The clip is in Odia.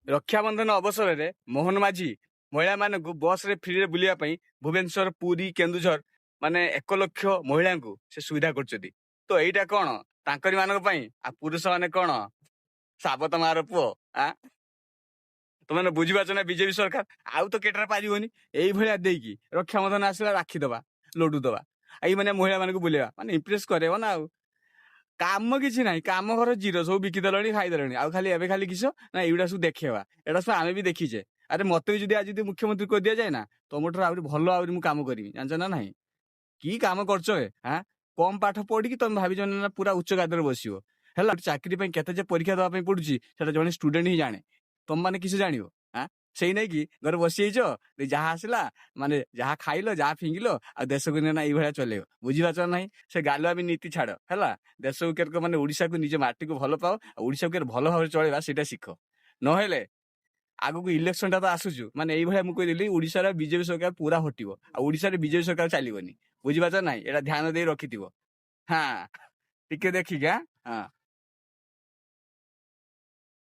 ରକ୍ଷାବନ୍ଧନ ଅବସରରେ ମୋହନ ମାଝୀ ମହିଳାମାନଙ୍କୁ ବସରେ ଫ୍ରିରେ ବୁଲିବା ପାଇଁ ଭୁବନେଶ୍ୱର, ପୁରୀ, କେନ୍ଦୁଝର ମାନେ 1 ଲକ୍ଷ ମହିଳାଙ୍କୁ ସେ ସୁବିଧା କରୁଛନ୍ତି। ତ ଏଇଟା କଣ ତାଙ୍କରି ମାନଙ୍କ ପାଇଁ? ଆଉ ପୁରୁଷ ମାନେ କଣ ସାବତ ମାର ପୁଅ? ଆ ତମେ ବୁଝିପାରୁଛ ନା? ବିଜେପି ସରକାର ଆଉ ତ କେଟରେ ପାରିବନି। ଏଇଭଳିଆ ଦେଇକି ରକ୍ଷାବନ୍ଧନ ଆସିଲା, ରାକ୍ଷୀ ଦବା, ଲଡୁ ଦବା, ଏଇ ମାନେ ମହିଳା ମାନଙ୍କୁ ବୁଲେଇବା, ମାନେ ଇମ୍ପ୍ରେସ କରେଇବ ନା। ଆଉ କାମ କିଛି ନାହିଁ। କାମ ଘର ଜିରୋ, ସବୁ ବିକିଦେଲଣି, ଖାଇଦେଲଣି। ଆଉ ଖାଲି ଏବେ ଖାଲି କିସ ନା ଏଇଗୁଡ଼ା ସବୁ ଦେଖେଇବା। ଏଇଟା ସବୁ ଆମେ ବି ଦେଖିଛେ। ଆରେ, ମତେ ବି ଯଦି ଆଜି ଯଦି ମୁଖ୍ୟମନ୍ତ୍ରୀ କରିଦିଆଯାଏ ନା, ତମଠାରୁ ଆହୁରି ଭଲ ଆହୁରି ମୁଁ କାମ କରିବି, ଜାଣିଛ ନା ନାହିଁ? କି କାମ କରୁଛ ଏ? ଆଁ, କମ ପାଠ ପଢିକି ତମେ ଭାବିଛ ନା ପୁରା ଉଚ୍ଚ ଗାଦିରେ ବସିବ। ହେଲା, ଚାକିରି ପାଇଁ କେତେ ଯେ ପରୀକ୍ଷା ଦେବା ପାଇଁ ପଡୁଛି, ସେଟା ଜଣେ ଷ୍ଟୁଡେଣ୍ଟ ହିଁ ଜାଣେ। ତମ ମାନେ କିଛି ଜାଣିବ? ଆଁ, ସେଇ ନାଇଁ କି ଘରେ ବସିଯାଇଛ, ଯାହା ଆସିଲା ମାନେ ଯାହା ଖାଇଲ, ଯାହା ଫିଙ୍ଗିଲ, ଆଉ ଦେଶକୁ ନା ଏଇଭଳିଆ ଚଲେଇବ। ବୁଝିପାରୁଛ ନା ନାହିଁ? ସେ ଗାଲୁଆମି ନୀତି ଛାଡ, ହେଲା। ଦେଶକୁ କେରକ ମାନେ ଓଡିଶାକୁ, ନିଜ ମାଟିକୁ ଭଲ ପାଅ ଆଉ ଓଡିଶାକୁ କେତେ ଭଲ ଭାବରେ ଚଳେଇବା, ସେଇଟା ଶିଖ। ନହେଲେ ଆଗକୁ ଇଲେକ୍ସନ ଟା ତ ଆସୁଛୁ, ମାନେ ଏଇଭଳିଆ ମୁଁ କହିଦେଲି, ଓଡିଶାର ବିଜେପି ସରକାର ପୁରା ହଟିବ ଆଉ ଓଡିଶାରେ ବିଜେପି ସରକାର ଚାଲିବନି। ବୁଝିପାରୁଛ ନାଇଁ? ଏଇଟା ଧ୍ୟାନ ଦେଇ ରଖିଥିବ। ହଁ, ଟିକେ ଦେଖିକି। ହଁ।